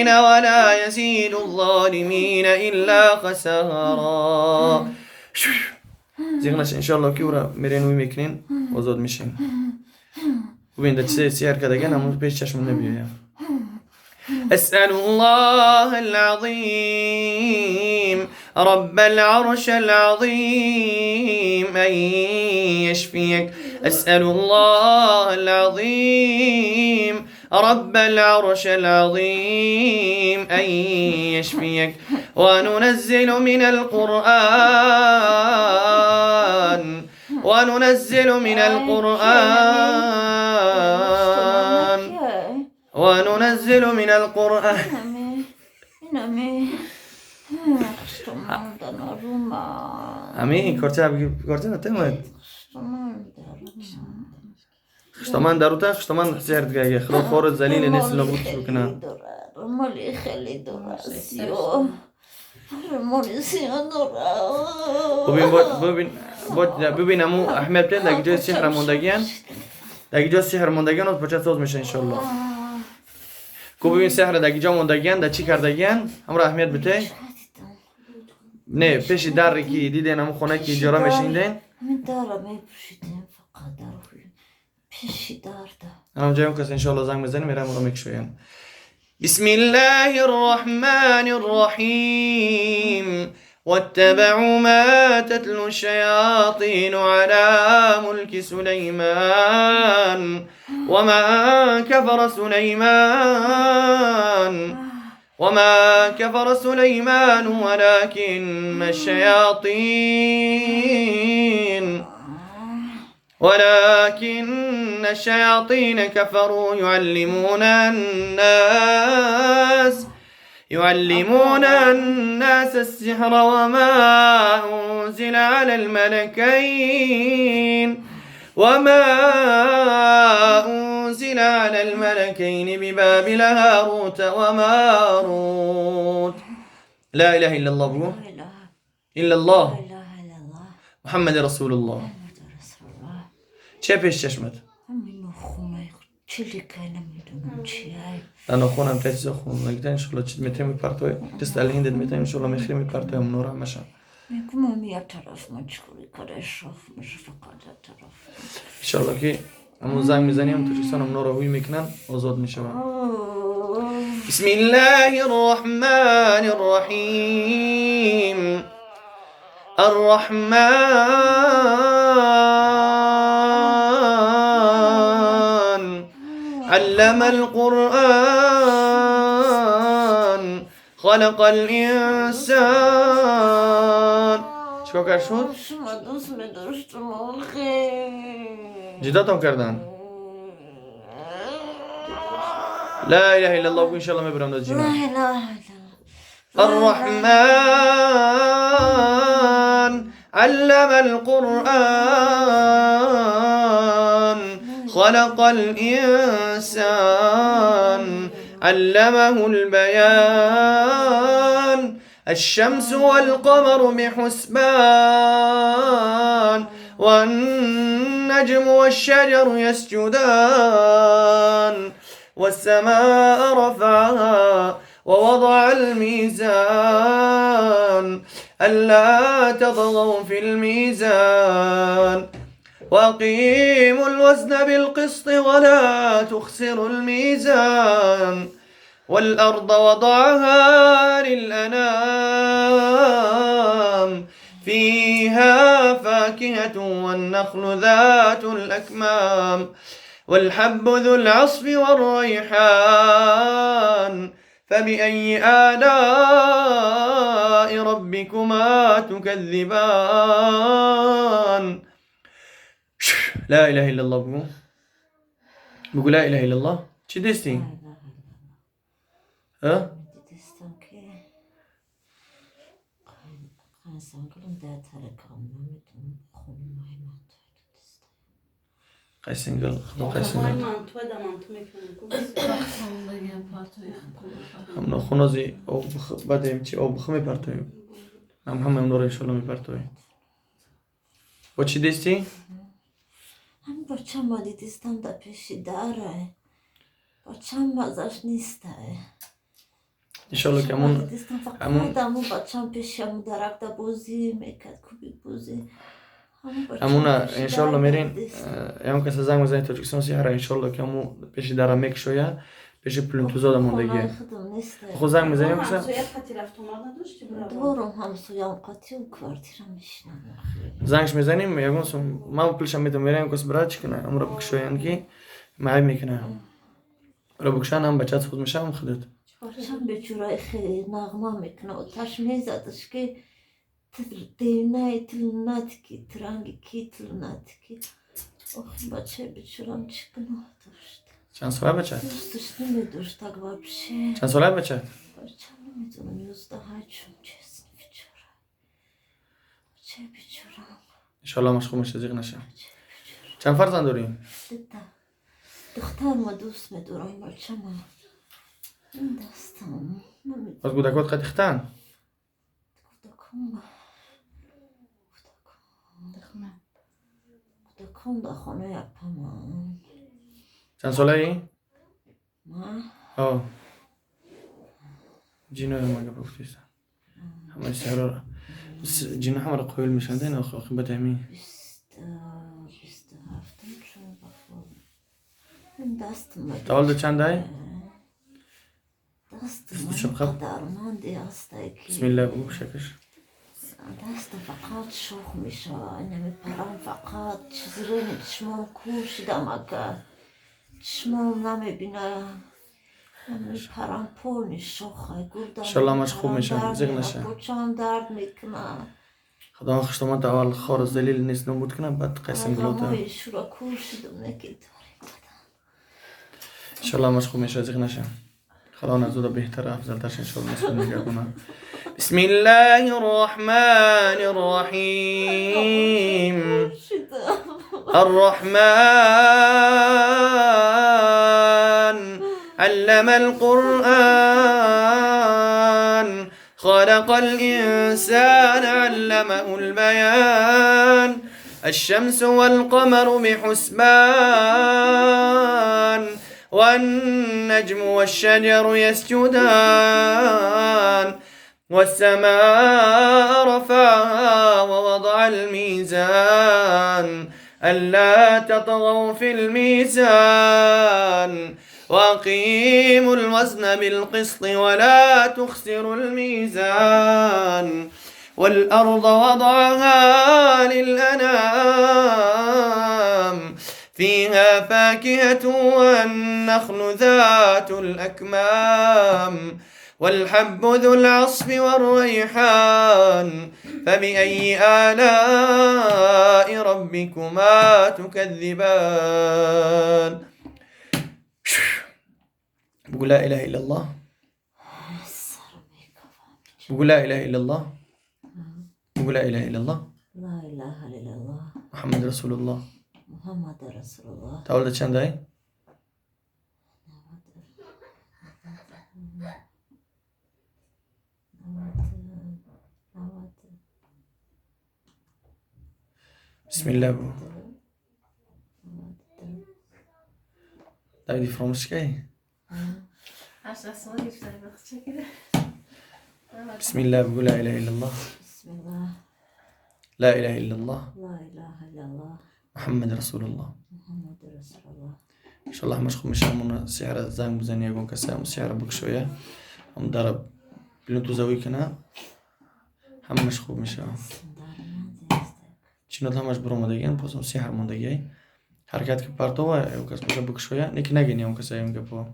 ولا يزيد الظالمين إلا خسارا. زیغ انشالله که او را میرین وی میکنین آزاد میشین. ببین در چیز سیر کردگن همون پیش چشم نبیایم. أسأل الله العظيم رب العرش العظيم أن يشفيك. أسأل الله العظيم رب العرش العظيم أن يشفيك. وننزل من القرآن وننزل من القرآن وننزل من القرآن. امین کارچه کارچه نتیمد خشتمان داروتا خشتمان سیرت گاگه خدا خور ذلیل نیست نبود بکنه. مالی خیلی دور ببین ببین ببین امو احمد پلن در جای سحر موندگیان در جای سحر موندگیان از بچه ساز میشه انشالله. کو ببین سحر در جا موندگیان در چی کردگیان همراه اهمیت بده. نه پیش در کی دیدن امو خونه کی اجاره میشیندن. من دارم میپوشیدم فقط در پیش در ده. الان جایم کس انشالله زنگ میزنیم میرم اونو میکشویم. بسم الله الرحمن الرحيم. واتبعوا ما تتلو الشياطين على ملك سليمان وما كفر سليمان وما كفر سليمان ولكن الشياطين كفروا يعلمون الناس السحر وما أنزل على الملكين ببابل هاروت وماروت. لا إله إلا الله بو. إلا الله محمد رسول الله. چه پیش چشمت؟ چلی که نمیدونم چیه. انا خونم تجزا خون نگیدن انشالله چیز میتونیم میپرتوی دست الهندت میتونیم انشالله میخری میپرتوی منورا مشان. میگم یه طرف من چکاری کاره شاف میشه فقط یه طرف. انشالله که همون زنگ میزنیم تاجیکستان هم نورا هوی میکنن آزاد میشون. بسم الله الرحمن الرحیم. الرحمن علم القرآن خلق الإنسان. چیکار کرد شد؟ شما دوست می‌داشتم آخه. جداتم کردن. لا اله الا الله بگو انشالله میبرم داد جینا. لا اله الا الله. الرحمن علم القرآن خلق الإنسان علمه البيان. الشمس والقمر بحسبان والنجم والشجر يسجدان والسماء رفعها ووضع الميزان ألا تطغوا في الميزان وأقيموا الوزن بالقسط ولا تخسروا الميزان والأرض وضعها للأنام فيها فاكهة والنخل ذات الأكمام والحب ذو العصف والريحان فبأي آلاء ربكما تكذبان. لا اله الا الله بگو. بگو لا اله الا الله. چی دستی؟ ها؟ دیدستم که قنسانگلم در ترکم نمیدونم خونه مای من تو دیدستم. قیسنگل خدا قیسنگل. هم نخونازی او بدیم چی او بخ میپرتویم. هم همه اون رو انشالله میپرتویم. با چی دستی؟ هم بچه ما دیدستم در پیش داره. بچه هم ازش نیسته. Иншалло ки ҳамун ҳамун ҳамун бачам пеши ҳамун дарахта бозӣ мекард, кубик бозӣ. Ҳамуна иншалло мерин, ягон каса занг мезанед Тоҷикистон, сеҳра иншалло ки ҳаму пеши дара мекушоя, пеши плинтузода мондагия. Хо занг мезанем каса? Дорум ҳамсоям, қатиу квартира мешинам. Зангш мезанем, ягон сум ман пулшам метам, мераем, кас брат чӣ куна, ҳамуро бикушоянд ки маъиб мекуна. Ро бикушан, ҳам бачат худ меша, ҳам худат. Бачам бечора хеле нағма мекуна, оташ мезадаш ки девнаи тилнатики, транги ки тилнатики. Ох, бачаи бечорам чӣ гуноҳ дошт? Чанд сола бачат? Дӯсташ намедошт так вообще. Чанд сола бачат? Бачам намедонам, 11 чун, честно, бечора. Бачаи бечорам. Иншалло ҳамаш хуб меша, зиқ наша. Чанд фарзанд дорӣ? Дута. Духтарма дӯст медорам, бачама. Дастам. Боз кӯдакот қатихтан? Кӯдаком кӯдаком дар хонаи апаман. Чанд солаӣ? Ман? О. Ҷинои ма гапа гуфтиста. Ҳамаи сеҳрора. Ҷино ҳамаро қоил мешаванд, ин оқибати ҳамин. 27-ум чун дастам. Таваллуд чандай? Дастам дарманде ҳастай ки. Бисмилла бугӯ, шакаш. Дастам фақат шох мешавад, намепарам, фақат чизрени чишмом кур шидам, ака. Чишмом намебина. Намепарам, полный шохай гурдам. Иншалло ҳамаш хуб мешавад, зиқ наша. Почам дард мекунад. Худованд хуштомад аввал хор залил нест нобуд кунад, баъд қайсим гулота. Шура кур шидам, неки дорем бадан. Иншалло ҳамаш хуб мешавад, зиқ наша. Худованд аз уда беҳтар афзалтар иншалло насиб мегардонад. بسم الله الرحمن الرحيم. الرحمن علم القرآن، خلق الإنسان علمه البيان. الشمس والقمر بحسبان، والنجم والشجر يسجدان، والسماء رفعها ووضع الميزان، ألا تطغوا في الميزان، وأقيموا الوزن بالقسط ولا تخسروا الميزان، والأرض وضعها للأنام، فيها فاكهة والنخل ذات الأكمام، والحب ذو العصف والريحان، فبأي آلاء ربكما تكذبان. بقول لا إله إلا الله. بقول لا إله إلا الله. بقول لا إله إلا الله. لا إله إلا الله. محمد رسول الله. محمد رسول الله. تولد چندای؟ بسم الله بو. دایدی فراموش کی؟ بسم الله بقول لا إله إلا الله. بسم الله. لا إله إلا الله. لا إله إلا الله. محمد رسول الله. محمد رسول الله. إن شاء الله همش خوب میشه. همون سحر زنگ بزنی یگون کسی هم سحر بکشویه هم در بلوتو زوی کنه همش خوب میشه. چینات همش برآمدگیان پس هم سحر ماندگی حرکت که پرتو و کس باشه بکشویه نکی نگینی هم کسی هم گپو.